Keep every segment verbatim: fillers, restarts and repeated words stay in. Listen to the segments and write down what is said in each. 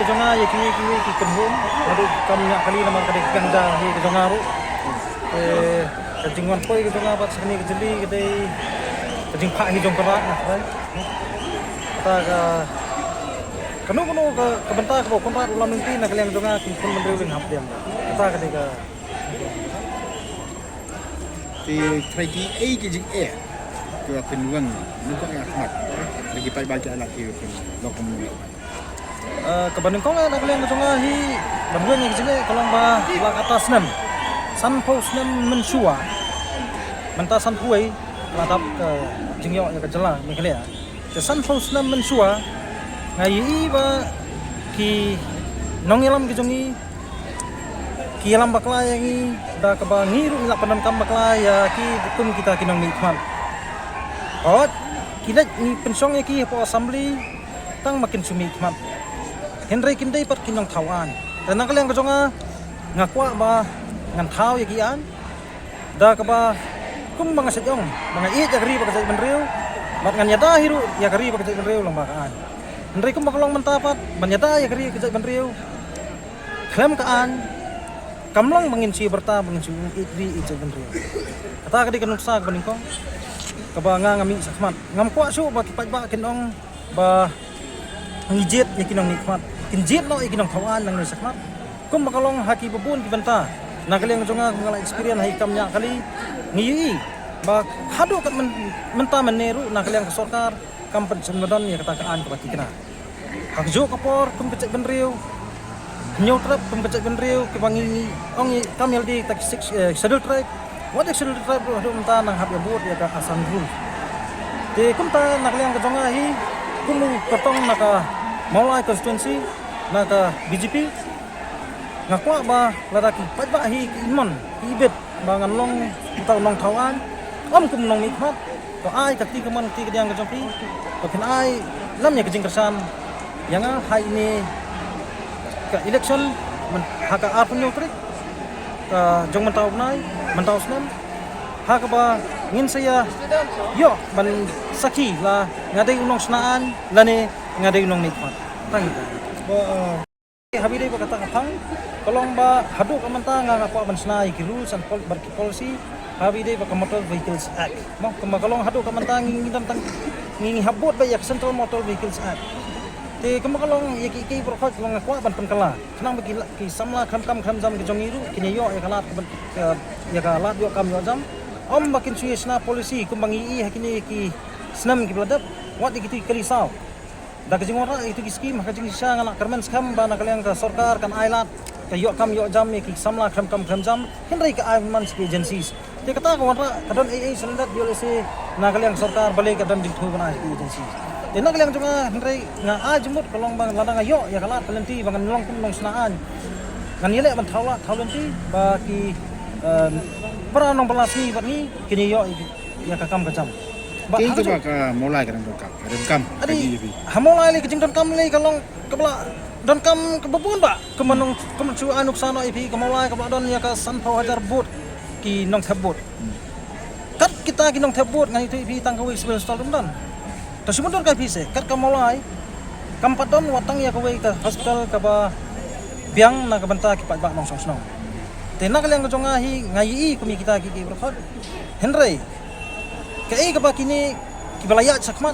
Jong nga ïa ki, ki, ki kynhun, haduh kam ñiah kali namar ka dei ka kynja hi ka jong nga ruh. Te ka jingwan poi ka jong nga bad sa kane ka jylli ka dei ka jingphah hi jong ka rat na ka rai. Kata ka kano kano ka, ka bynta kaba u Conrad u lam lynti na ka liang jong nga ki khun bynriew ring hapdeng. Kata ka dei ka Te trai ki ei ki jingeh ki wa pynwang ni ko ya khmat. Lagi pai ba ki anak ki pyn long kum ni. Eh, kaba nyngkong eh na ka liang ka jong nga hi ban weng ïa ka jingeh ka long ba la kata snem, sanphew snem mynshuwa, mynta sanphew wei la dap ka jingïoh ïa ka jylla Meghalaya. Te sanphew snem mynshuwa nga ïohi ba ki nongïalam ki jong ngi ki ïalam bakla ïa ngi da kaba ngi ruh ngi la pyndonkam bakla ïa ki kum kita ki nongmihkhmat. Hooid, ki leit ngi pynshong ïa ki hapoh assembly tang ma kin shu mihkhmat. Hynrei kim dei pat ki nongthaw aiñ. Te na ka liang ka jong nga, nga kwah ba ngan thaw ïa ki aiñ da kaba kum ba nga shu ong ba nga ïeit ïa ka ri bad ka jaitbynriew, bad ngan ïada hi ruh ïa ka ri bad ka jaitbynriew lyngba ka aiñ. Hynrei kum ba ka long mynta pat ban ïada ïa ka ri ka jaitbynriew khlem ka aiñ kam long ba ngin shu ïa byrta ba ngin shu ïeit ri ïeit jaitbynriew. Kata ka dei ka nuksa kaba nyngkong kaba nga nga mih shakhmat. Ngam kwah shuh ba ki paidbah kin ong ba ngi jied ïa ki nongmihkhmat. Kin jied noh ïa ki nongthaw aiñ nangne shakhmat. Kum ba ka long ha kiba bun ki bynta na ka liang jong nga kum nga la experience ha ki kam ñiah kali, ngi ïohi ba haduh kat myn-, mynta mynne ruh na ka liang ka sorkar kam pynshong ba don ïa kata ka aiñ kaba tikna. Ha kajuh ka por kum ka jaitbynriew, hynñiew trep kum ka jaitbynriew kiba ngi, ngi ong i kam ïalade ta ki six, eh, Schedule Tribe. Wat ïa ka Schedule Tribe ruh haduh mynta nang hap ïa vote ïa ka Assam Rule. Te kumta na ka liang ka jong nga hi kum u kyrtong na ka Mawlai constituency na ka B J P. Nga kwah ba lada ki paidbah hi ki imon ki ibit ba ngan long uta u nongthaw aiñ, ym kum u nongmihkhmat. To ai ka kti kamon kti kadiang ka jong phi. To phin ai lem ïa ka jingkyrshan ïa nga ha ine ka election man ha ka arphew hynñiew tarik ka jong mynta u bnai, mynta u snem. Ha kaba ngin sa ïa ïoh ban sakhi la nga dei u nongshna aiñ lane nga dei u nongmihkhmat. Tang ita. Ba, eh, Haba ïadei bad kata ka phang, ka long ba haduh ka mynta nga nga kwah ban shna ïa ki rules and pol-, bad ki policy haba ïadei bad ka Motor Vehicles Act. Mo, kumba ka long haduh ka mynta ngi ngi don tang ngi ngi hap bud bad ïa ka Central Motor Vehicles Act. Te kumba ka long ïa ki ki baroh khoit ka long nga kwah ban pynkylla. Khnang ba ki la-, ki samla khlem kam khlem jam ki jong ngi ruh kin ïoh ïa ka lad ka ban, ka, ïa ka lad ïoh kam ïoh jam. Ym ba kin shu ïa shna policy kumba ngi ïohi ha kine ki snem kiba la dep. Wat ïa kito ki kali saw. Da ka jingwanrah ïa kito ki skim ha ka jingshisha nga la kyrmen skhem ba na ka liang ka sorkar kan ai lad ka ïoh kam ïoh jam ïa ki samla khlem kam khlem jam, hynrei ka ai man sha ki agencies. Te kata ka wanrah ka don ei ei sha lyndet ïoh lehse na ka liang ka sorkar balei ka don jingthoh ban ai sha ki agencies. Te na ka liang jong nga hynrei nga ai jingmut ka long ba lada nga ïoh ïa ka lad ka lynti ba ngan long kum nongshna aiñ, ngan ïaleh ban thaw lad thaw lynti ba ki, eh, para nongbylla sngi bad ngi kin ïoh ïa ka kam ka jam. Ba, ki ha ka jong ka Mawlai ka dang donkam, ka donkam. Adi, ka D A P. Ha Mawlai lei ka jingdonkam lei ka long kaba la donkam kaba bun ba. Kumba nong, kumba shu ai nuksa noh ïa phi ka Mawlai kaba la don ïa ka sanphew hajar vote ki nongthep vote. Kat kita ki nongthep vote ngan ïathuh ïa phi tang kawei civil hospital ruh ym don. To shu mutdur ka phi se, kat ka Mawlai kam pat don wat tang ïa kawei ka hospital kaba biang na ka bynta ki paidbah nongshong shnong. Te na ka liang ka jong nga hi nga ïohi kum ïa kita ki, ki baroh khoit. Hynrei kaei kaba kine kiba la ïaid shakhmat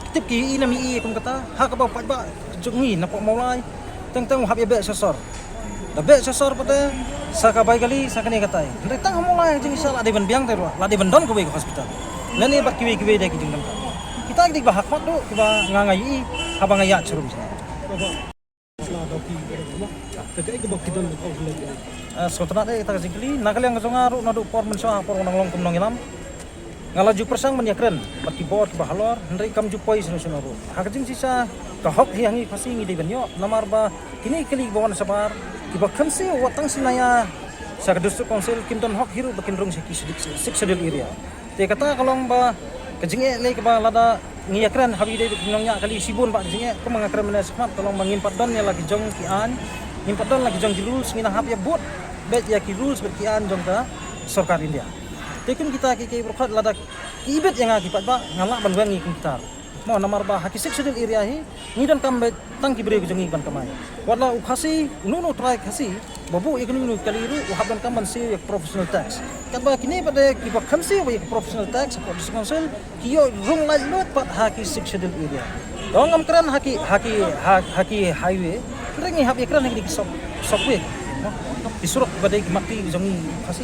ki tip ki ïohi ne ym ïohi kum kata, ha kaba paidbah jong ngi na pok Mawlai teng teng u hap ïa beh sha sor. Da beh sha sor pat te sa ka Baigali sa kane katai. Hynrei tang ha Mawlai ha jingshisha la dei ban biang te ruh, la dei ban don kawei ka hospital. Lane bad kiwei kiwei de ki jingdonkam. Kita ki dei kiba ha khmat ruh kiba nga nga ïohi haba nga ïaid sharum shane. Ah, sngewtynnat ïa kata ka jingkylli. Na ka liang ka jong nga ruh naduh por mynshuwa ha por ba nga nang long kum nongïalam, nga la ju pyrshang ban ïakren bad ki bor kiba halor, hynrei kam ju poi shano shano ruh. Ha ka jingshisha ka hok hi ha ngi Khasi ngi dei ban ïoh, namar ba kine ki kali kiba wan shabar kiba khlem siew wat tang shi naya sha ka District Council kim don hok hi ruh ba kin rung sha ki Sixth Schedule area. Te kata ka long ba ka jingeh lei kaba lada ngi ïakren haba ïadei bad ki nongñiah kali shibun ba ka jingeh, kumba nga kren mynne shakhmat ka long ba ngim pat don ïa la ki jong ki aiñ, ngim pat don la ki jong ki rules, ngi nang hap ïa bud beit ïa ki rules bad ki aiñ jong ka sorkar India. Te kum kita ki, ki baroh khoit lada ki ibit ïa nga ki paidbah nga lah ban weng ïa kum kita. Mo, namar ba ha ki Sixth Schedule area hi ngi donkam beit tang ki briew ki jong ngi ban kamai. Wat la u Khasi, uno uno u trai Khasi ba buh ïa kano kano ka kali ruh u hap donkam ban siew ïa ka professional tax. Katba kine pat de kiba khlem siew ïa ka professional tax hapoh District Council ki ïoh rung laitluid pat ha ki Sixth Schedule area. Tang ngam kren ha ki, ha ki, ha, ha ki highway. Hynrei ngi hap ïakren ha kine ki sub, subway, no? Ki surok ba dei ki matti jong ngi Khasi.